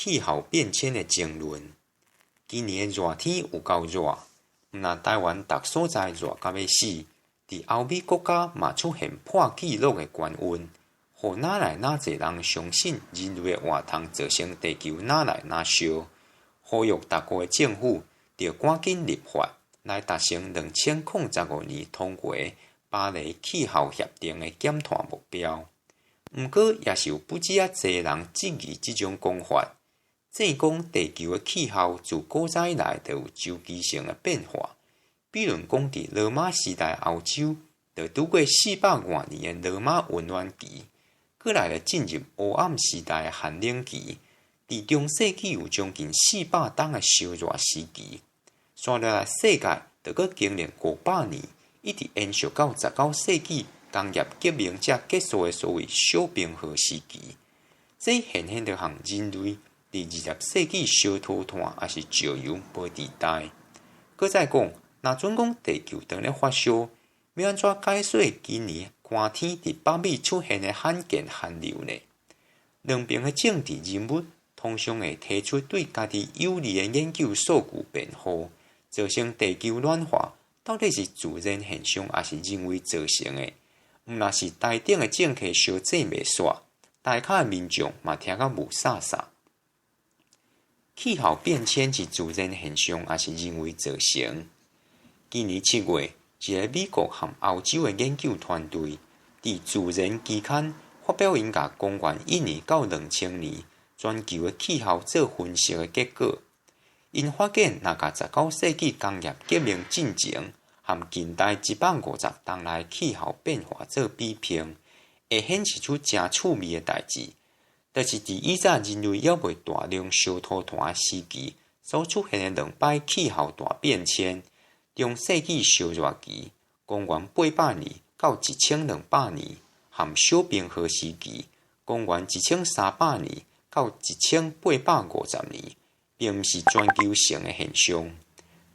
氣候變遷的爭論。今年的熱天有夠熱，毋但台灣逐所在熱甲欲死，佇歐美國家嘛出現破紀錄的懸溫，予愈來愈濟人相信人類的活動造成地球愈來愈燒，呼籲逐國的政府著趕緊立法來達成2015年通過的巴黎氣候協定的減碳目標。毋過，也是有不止仔濟人質疑這種講法，證講地球的氣候自古早以來就有周期性的變化。比如講，佇羅馬時代歐洲，就拄過四百外年的羅馬溫暖期，過來就進入黑暗時代的寒冷期。佇中世紀有將近400冬的燒熱時期，紲落來世界就閣經歷500年，一直延續到19世紀工業革命才結束的所謂小冰河時期。這顯現著和人類佇20世紀燒塗炭抑是石油無佇代。閣再講，若準講地球當咧發燒，欲按怎解釋今年寒天佇北美出現的罕見寒流呢？兩邊的政治人物通常會提出對家己有利的研究數據辯護，造成地球暖化到底是自然現象抑是人為造成的？毋但是台頂的政客相爭袂煞，台跤的民眾嘛聽甲霧煞煞。氣候變遷是自然現象抑是人為造成？今年7月，一个美國和歐洲的研究團隊佇《自然》期刊發表𪜶共公元1年到2000年全球的氣候做分析的結果。𪜶發現，若共19世紀工業革命進前和近代150冬來氣候變化做比拼，會顯示出誠趣味的代誌，就是佇以早人類猶未大量燒塗炭的時期所出現的兩擺氣候大變遷：中世紀燒熱期，公元800年到1200年，和小冰河時期，公元1300年到1850年，並毋是全球性的現象，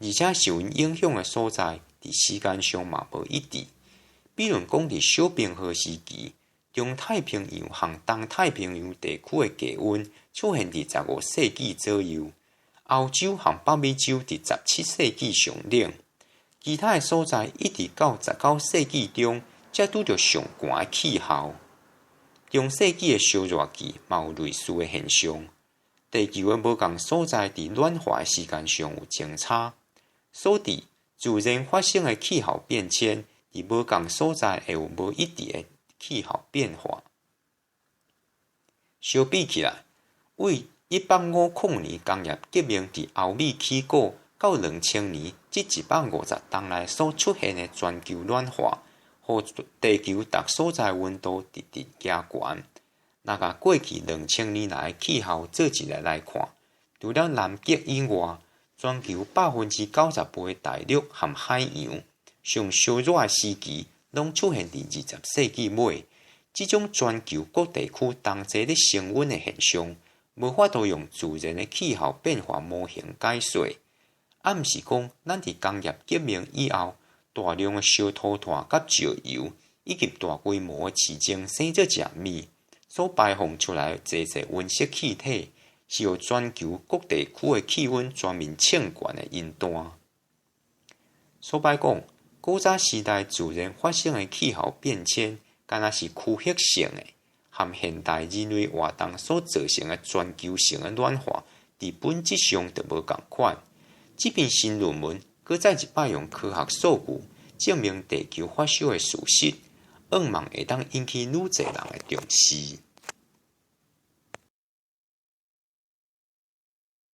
而且受𪜶影響的所在，佇時間上嘛無一致。比如講，佇小冰河時期，中太平洋和東太平洋地區的低溫出現佇15世紀左右，歐洲和北美洲佇17世紀上冷，其他的所在一直到19世紀中才拄著上寒的氣候。中世紀的燒熱期嘛有類似的現象，地球的無仝所在佇暖化的時間上有相差，所致自然發生的氣候變遷，佇無仝所在會有無一致的氣候變化。相比起來，對1850年工業革命佇歐美起鼓到2000年這150冬內所出現的全球暖化，予地球逐所在溫度直直加懸。若共過去2000年來的氣候做一个來看，除了南極以外，全球98%的大陸和海洋上燒熱的時期，攏出現佇20世紀尾。這種全球各地區同齊咧升溫的現象，無法度用自然的氣候變化模型解釋。啊，毋是講咱佇工業革命以後，大量的燒塗炭佮石油，以及大規模的飼精生做食物，所排放出來的濟濟溫室氣體，是予全球各地區的氣溫全面衝懸的因單。所擺講，古早時代自然發生的氣候變遷，敢若是區域性的，和現代人類活動所造成的全球性的暖化，佇本質上就無仝款。這篇新論文閣再一擺用科學數據證明地球發燒的事實，向望會當引起愈濟人的重視。